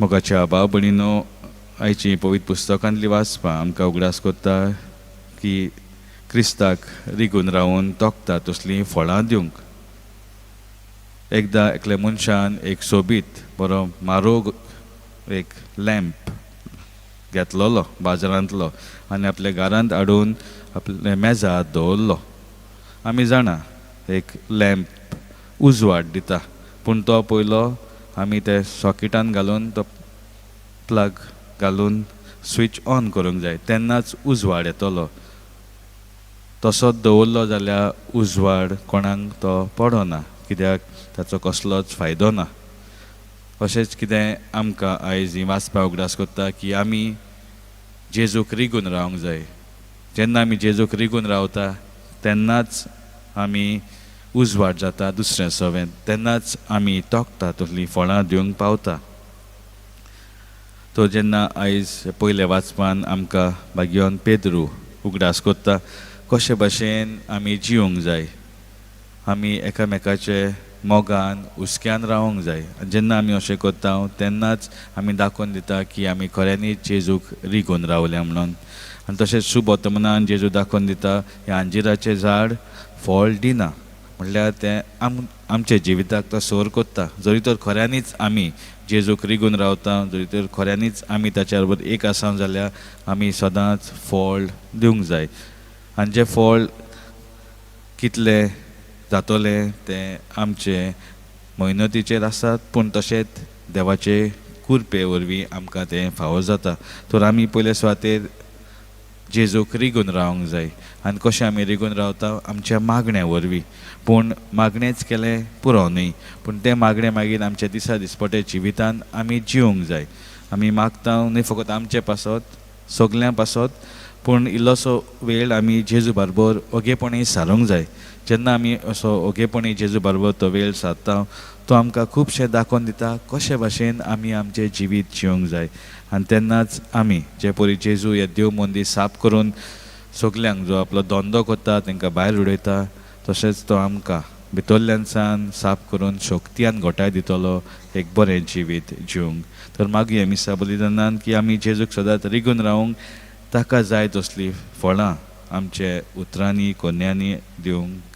मोगाच्या भाव भयणीनो, आयची पवित्र पुस्तकांतली वाचपां आमकां उगडास कोत्ता की क्रिस्ताक रिगून रावून तोखता तसलीं फळां दिवंक. एकदां एकल्या मनशान एक सोबीत बरो म्हारोग एक लॅम्प घेतलोलो बाजारांतलो आनी आपल्या घरांत हाडून आपल्या मेजार दवरलो. आमी जाणा, एक लॅम्प उजवाड दिता, पूण तो पयलो आमी ते सॉकेटान घालून, तो प्लग घालून स्विच ऑन करूंक जाय, तेन्नाच उजवाड येतलो. तसोच दवरलो जाल्यार उजवाड कोणाक तो पडना, कित्याक ताचो कसलोच फायदो ना. अशेंच कितें आमकां आयज ही वाचपा उगडास कोत्ता की आमी जेजूक रिगून रावंक जाय. जेन्ना आमी जेजूक रिगून रावता तेन्नाच आमी उजवाड जाता दुसऱ्या सवें, तेन्नाच आमी तोखता तसलीं फळां दिवंक पावता. तो जेन्ना आयज पयल्या वाचपान आमकां भाग्योन पेद्रू उगडास कोत्ता कशे भाशेन आमी जिवंक जाय. आमी एकामेकाचे मोगान हुस्क्यान रावंक जाय आनी जेन्ना आमी अशें करता तेन्नाच आमी दाखोवन दिता की आमी खऱ्यांनीच जेजूक रिगून रावल्या म्हणून. आनी तशेंच शुभ वर्तमानान जेजू दाखोवन दिता, हें अंजिराचें झाड फळ दिना, म्हणल्यार तें आमच्या जिविताक तो सोर कोत्ता. जरी तर खऱ्यांनीच आमी जेजूक रिगून रावता, जरी तर खऱ्यांनीच आमी ताच्या बरोबर एक आसा जाल्यार आमी सदांच फळ दिवंक जाय. आनी जें फळ कितलें जातलें तें आमचे मेहनतीचेर आसात, पूण तशेंच देवाचे कुरपे वरवीं आमकां तें फावो जाता. तर आमी पयले सुवातेर जेजूक रिगून रावंक जाय. आनी कशें आमी रिगून रावता? आमच्या मागण्या वरवीं. पूण मागणेंच केलें पुरो न्हय, पूण तें मागणें मागीर आमच्या दिसा दिसपट्या जिवितान आमी जिवंक जाय. आमी मागता न्हय फकत आमचे पासत, सगल्यां पासत, पूण इल्लोसो वेळ आमी जेजू बरोबर ओगेपणी सारूंक जाय. जेन्ना आमी असो ओगेपणी जेजू बरोबर तो वेळ सारता, तो आमकां खुबशें दाखोवन दिता कशे भाशेन आमी आमचें जिवीत जिवंक जाय. आनी तेन्नाच आमी जे परी जेजू हे देव मंदीर साफ करून सगल्यांक जो आपलो धंदो करता तांकां भायर उडयता, तशेंच तो आमकां भितरल्यान सान साफ करून शक्तियान घोटाय दितलो एक बरें जिवीत जिवंक. तर मागीर मिसा बलिदानान की आमी जेजूक सदांच रिगून रावूंक ताका जाय तसलीं फळां आमचे उतरांनी कोन्यांनी दिवंक.